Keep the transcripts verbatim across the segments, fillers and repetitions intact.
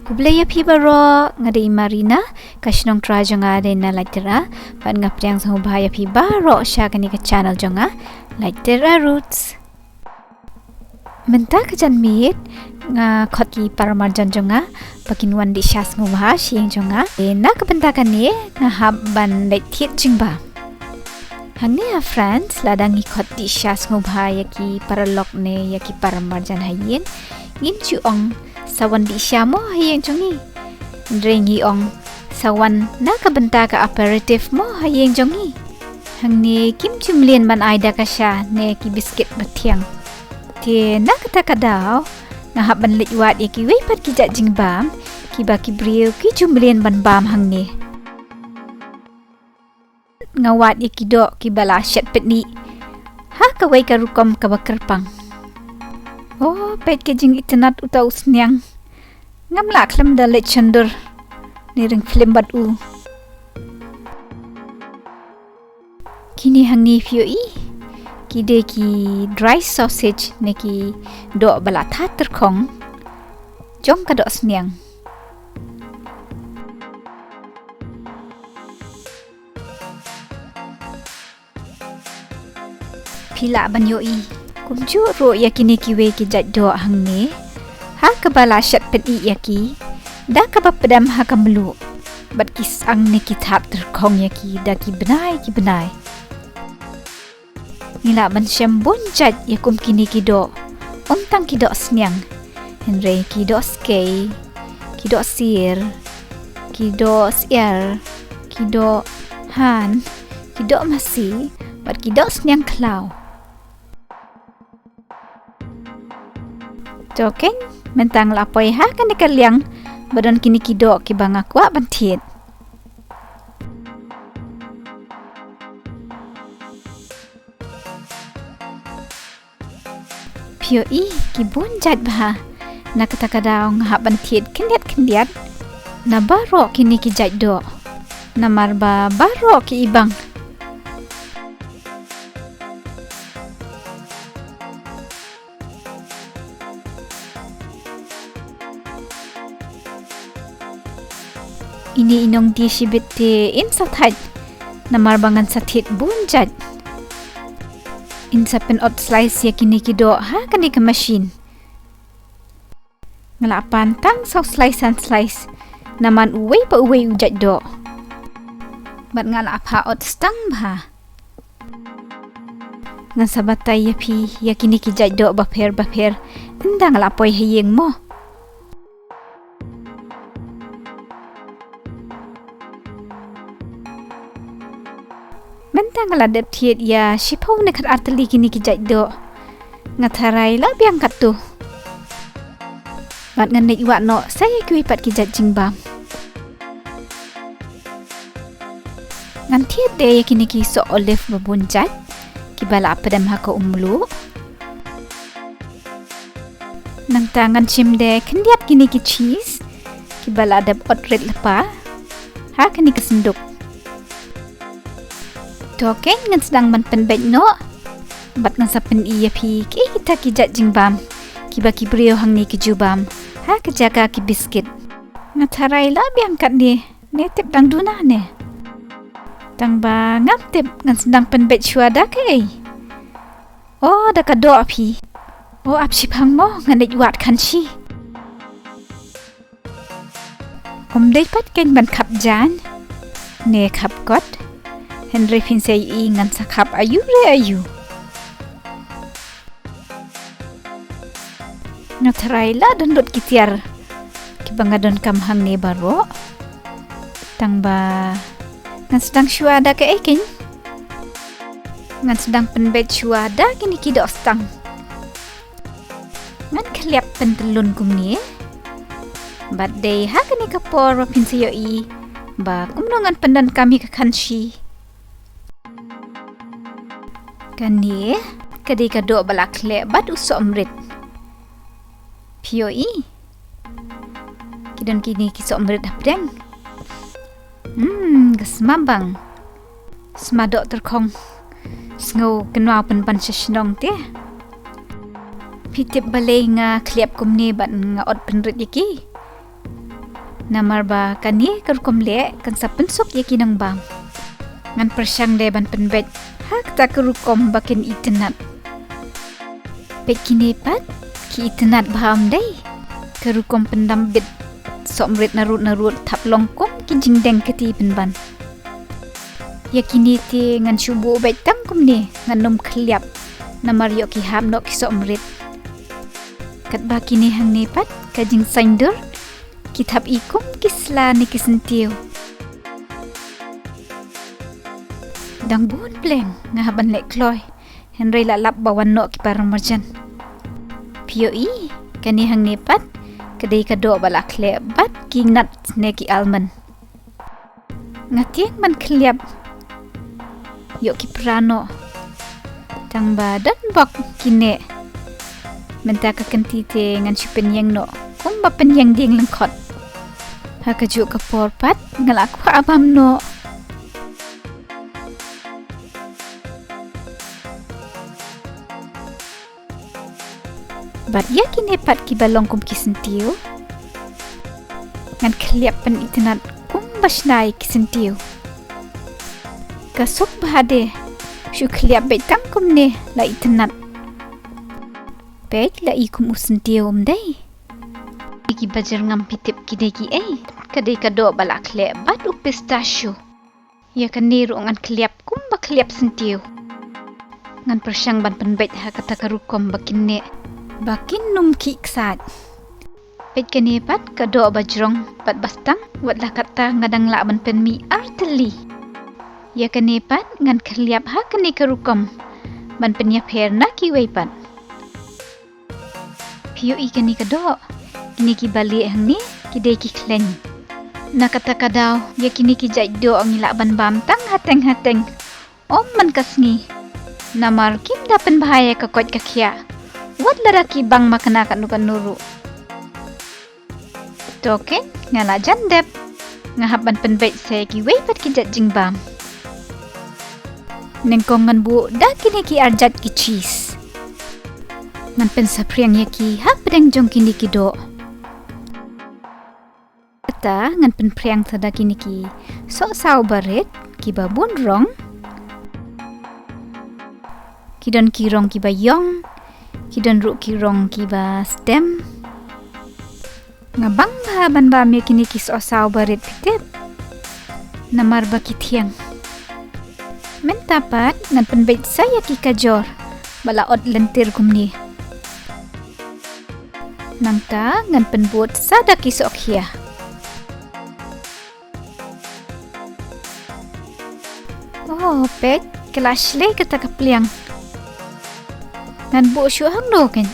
Khublei ïa phi baroh, nga dei Marina, ka shnong trai jong nga dei na Laittera, bad nga pdiang sngewbha ïa phi baroh sha kane ka channel jong nga, Laittera Roots. Mynta ka janmiet nga khot ki paramarjan jong nga ba kin wan dih sha sngewbha sha ïing jong nga. Te na ka bynta kane nga hap ban leit thied jingbam. Hangne ha France, lada ngi khot dih sha sngewbha ïa ki paralok ne ïa ki paramarjan ha ïing, ngim ju ong sa wan dih sha mo ha ïing jong ngi. Hynrei ngi ong sa wan na ka bynta ka aperitif mo ha ïing jong ngi. Hangne kim ju mlien ban ai da ka sha ne ki biskit ba thiang. Te na kata ka daw nga hap ban leit wad ïa kiwei pat ki jait jingbam kiba ki briew ki ju mlien ban bam hangne. Nga wad ïa ki doh kiba la shet pyni ha kawei ka rukom kaba kyrpang. Oh, peit ka jingitynnad uta u sniang. Ngam lah khlem da leit shon dur ne ring film bad u. Kine hangne phi ïohi, ki dei ki dry sausage ne ki doh ba la that tyrkhong jong ka doh sniang. Phi lah ban ïohi kumjuh ruh ïa kine kiwei ki jait doh hangne, ha kaba la shet pyni ïa ki da kaba pdem ha ka mluh, bad ki sang ne ki that tyrkhong ïa ki da ki bnai ki bnai. Ngi lah ban shem bun jait ïa kum kine ki doh, ym tang ki doh sniang, hynrei ki doh skei, ki doh sir, ki doh syiar, ki doh han, ki doh masi, bad ki doh sniang khlaw. To keiñ, mynta nga la poi ha kane ka liang ba don kine ki doh kiba nga kwah ban thied. Phi ïohi, ki bun jait bha. Na kata ka daw nga hap ban thied khyndiat khyndiat na baroh kine ki jait doh, namar ba baroh ki ibang. Ine i nongdie shibit te in sa thait, namar ba ngan sa thied bun jait. In sa pynot slice ïa kine ki doh ha kane ka machine. Nga la pan tang saw slice san slice na man uwei pa uwei u jait doh. Bad nga la phah ot stang bha. Ngan sa batai ïa phi ïa kine ki jait doh bapher bapher ynda nga la poi ha ïing mo. Mynta nga la dep thied ïa shiphew ne khatar tylli kine ki jait doh. Nga tharai la biang katto. Bad ngan leit wad noh sa ïa kiwei pat ki jait jingbam. Ngan thied de ïa kine ki soh olive ba bun jait kiba la pdem ha ka um mluh. Nangta ngan shim de khyndiat kine ki cheese kiba la dep ot rit lypa ha kane ka synduk. To keiñ, ngan sdang ban pynbeit noh bad ngan sa pyni ïa phi kiei kita ki jait jingbam kiba ki briew hangne ki ju bam ha ka jaka ki biskit. Nga tharai la biang katne, ne tip dang duna ne. Tang ba ngam tip, ngan sdang pynbeit shuwa da kaei. O, da ka doh phi. O, ap shipang mo, ngan leit wad khanshi. Ym dei pat keiñ ban khap jaiñ ne khap kot. Hynrei phin sa ïohi ngan sa khap aïu re aïu. Nga tharai la don lut ki tiar kiba nga donkam hangne baroh. Tang ba ngan sdang shuwa da kaei keiñ. Ngan sdang pynbeit shuwa da kine ki doh stang. Ngan khliap pyntyllun kumne. Bad dei ha kane ka por ba phin sa ïohi ba kumno ngan pyndonkam ïa ka khanshi. Kane ka dei ka doh ba la khleh bad u sohmrit. Phi ïohi, ki don kine ki sohmrit hapdeng. Hmm, ka sma bang. Sma doh tyrkhong. Sngew kynmaw pynban sha shnong te. Phi tip balei nga khliap kumne bad nga ot pynrit ïa ki? Namar ba kane ka rukom leh kan sa pynsuk ïa ki nongbam. Ngan pyrshang de ban pynbeit ha kata ka rukom ba kin itynnad. Peit kine pat, ki itynnad bha ym dei. Ka rukom pyndam bit sohmrit narud narud thap long kum ki jingdeng kti pynban. Ïa kine te ngan shu buh beit tang kumne, ngan ym khylliap. Namar ïoh ki hap noh ki sohmrit. Katba kine hangne pat, ka jingsaiñdur, ki thap i kum ki sla ne ki syntiew. Dang bun pleng nga hap ban leh kloi, hynrei la lap ba wan noh ki paramarjan. Phi ïohi, kane hangne pat, ka dei ka doh ba la khleh bad ki nut ne ki almond. Nga tieng ban khylliap ïoh ki pra noh. Tang ba don bok ki neh. Mynta ka kynti te ngan shu pynïeng noh kumba pynïeng dieng lyngkhot. Ha kajuh ka por pat nga la kwah bam noh. Bad ïa kine pat kiba long kum ki syntiew, ngan khylliap pynitynnad kumba shna ïa ki syntiew. Ka suk bha de, shu khylliap beit tang kumne la itynnad. Peit la i kum u syntiew ym dei. Ki ba jyrngam phi tip ki dei kiei, ka dei ka doh ba la khleh bad u pistachio. Ïa kane ruh ngan khylliap kumba khylliap syntiew. Ngan pyrshang ban pynbeit ha kata ka rukom ba kin neh, ba kin ym khih ksaid. Peit kane pat ka doh ba jrong bad ba stang, wat la katta nga dang lah ban pynmih artylli. Ïa kane pat ngan khylliap ha kane ka rukom ban pynïapher na kiwei pat. Phi ïohi kane ka doh, kine kiba lieh hangne ki dei ki khleiñ. Na kata ka daw ïa kine ki jait doh ngi lah ban bam tang hateng hateng, ym man ka sngi. Namar kim da pynbha ïa ka koit ka khiah, wat lada ki bang makna katno katno ruh. To keiñ, nga la jan dep. Nga hap ban pynbeit sa ïa kiwei pat ki jait jingbam. Nyngkong ngan buh da kine ki arjait ki cheese. Ngan pynsaphriang ïa ki hapdeng jong kine ki doh. Kata ngan pynphriang sa da kine ki sohsaw barit kiba bun rong. Ki don ki rong kiba ïong, ki don ruh ki rong kiba stem. Nga bang bha ban bam ïa kine ki sohsaw barit, phi tip. Namar ba ki thiang. Mynta pat ngan pynbeit sa ïa ki kajor ba la ot lynter kumne. Nangta ngan pynbud sa da ki sohkhia. Oh, peit, ka la shlei kata ka pliang. Ngan buh shuh hangno keiñ.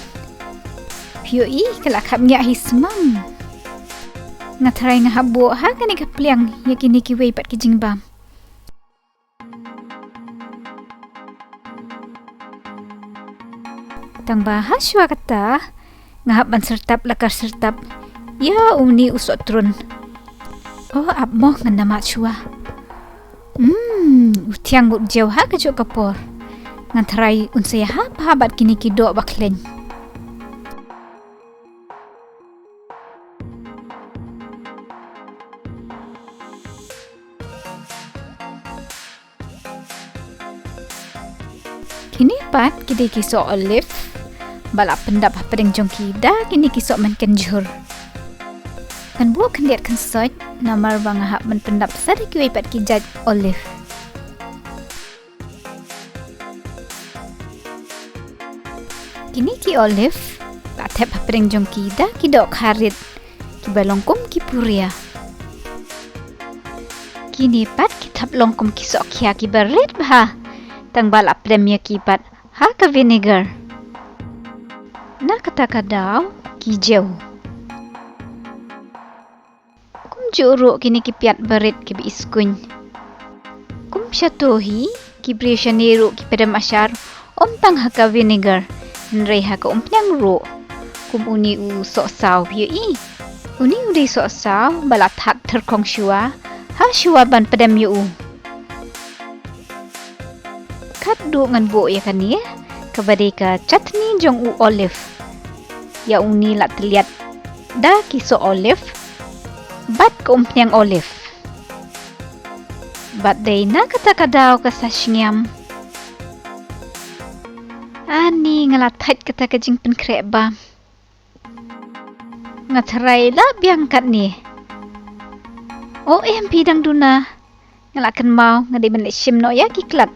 Phi ïohi, ka la khapngiah hi smam. Nga tharai nga hap buh ha kane ka pliang ïa kine kiwei pat ki jingbam. Tang ba ha shuwa kata, nga hap ban syrtap la ka syrtap ïa une u sohtrun. Oh, ap mo, ngan da mad shuwa. Hmm, u thiang bad u jew ha kajuh ka por. Ngan tharai un sa ïahap bha bad kine ki doh ba khleiñ. Kine pat ki dei ki soh olive ba la pyndap hapdeng jong ki da kine ki soh mynken jhur. Ngan buh khyndiat khynsoit namar ba nga hap ban pyndap sa da kiwei pat ki jait olive. Kine ki olive la thep hapdeng jong ki da ki dohkha rit kiba long kum ki puria. Kine pat ki thap long kum ki sohkhia kiba rit bha, tang ba la pdem ïa ki pat ha ka vinegar. Na kata ka daw ki jew. Kumjuh ruh kine ki piat barit kiba iskuiñ. Kum shato hi, ki briew shane ruh ki pdem ashar ym tang ha ka vinegar, hynrei ha ka umphniang ruh. Kum une u sohsaw, phi ïohi. Une u dei sohsaw ba la thad tyrkhong shuwa ha shuwa ban pdem ïa u. Katduh ngan buh ïa kane, kaba dei ka chutney jong u olive. Ïa une la tylliat da ki soh olive. Bad ka umphniang olive. Bad dei na kata ka daw ka sa shngiam. Ani nga la thait kata ka jingpynkhreh bam. Nga tharai la biang katne. O em phi dang duna. Nga la kynmaw nga dei ban leh shim noh ïa ki klat.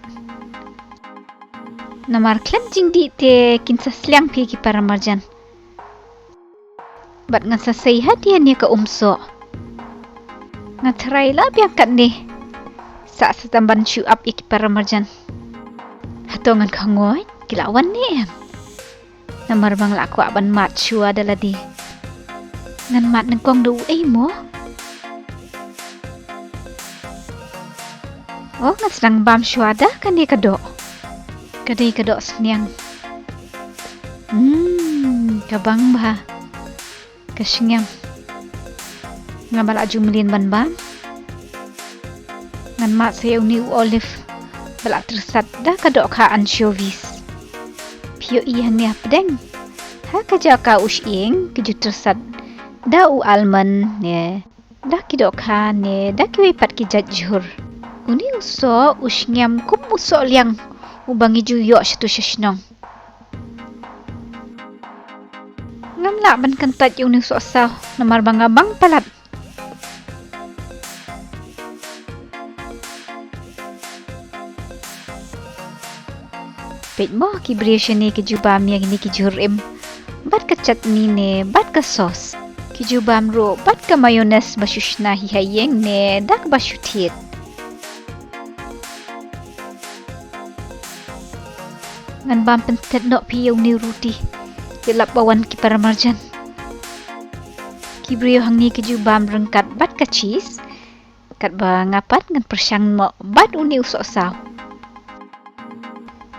Namar khlem jingdih te kin sa sliang phi ki para marjan. Bad ngan sa sei hadien ïa ka umsoh. Nga tharai la biang katne. Sa sa tam ban shu ap ïa ki para marjan. Hato ngan khangoi ki la wan ne em. Namar ba nga la kwah ban mad shuwa da lade. Ngan mad nyngkong da uei mo? O ngan sdang bam shuwa da kane ka doh. Ka dei ka doh sniang. Hmm, ka bang bha. Ka shngiam. Nga ba la ju mlien ban bam. Ngan mad sa ïa une u olive ba la tyrsat da ka dohkha anchovies. Phi ïohi hangne hapdeng. Ha ka jaka u shyieng ki ju tyrsat da u almond ne da ki dohkha ne da kiwei pat ki jait jhur. Une u soh u shngiam kum u soh liang uba ngi ju ïoh shatu sha shnong. Ngam lah ban kyntait ïa une u soh saw namar ba nga bang palat. Peit mo ki briew shane ki ju bam ïa kine ki jhur im bad ka chutney ne bad ka sauce. Ki ju bam ruh bad ka mayonnaise ba shu shna hi ha ïing ne da kaba shu thied. Ngan bam pynthit noh phi ïa une u ruti. Te lap ba wan ki para marjan. Ki briew hangne ki ju bam ryngkat bad ka cheese. Katba nga pat ngan pyrshang noh bad une u sohsaw.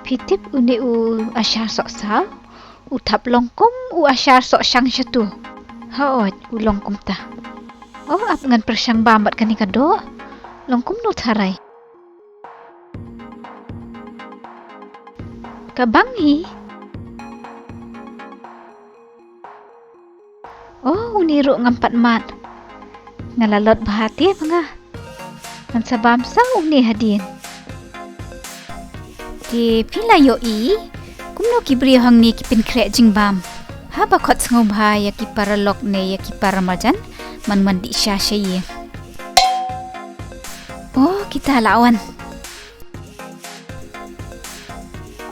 Phi tip une u ashar sohsaw u thap long kum u ashar sohshang shatu. Hooid, u long kumta. O ap ngan pyrshang bam bad kane ka doh. Long kumno tharai. Ka bang hi. O une ruh ngam pat mad. Nga la lot bha te ba nga. Ngan sa bam sa une hadien. Te phi la ïohi kumno ki briew hangne ki pynkhreh jingbam. Haba khot sngewbha ïa ki paralok ne ïa ki para marjan man man dih sha sha ïing. O kita la wan.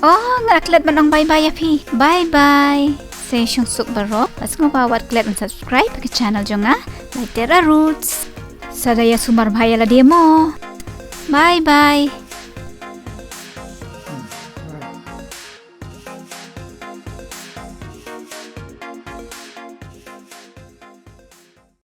O nga klet ban ong bye bye ïa phi. Bye bye. Sa ïa shong suk baroh. Bad sngewbha wat klet ban subscribe ka channel jong nga. Bye Terra Roots. Sa da ïa sumar bha ïa lade mo. Bye bye.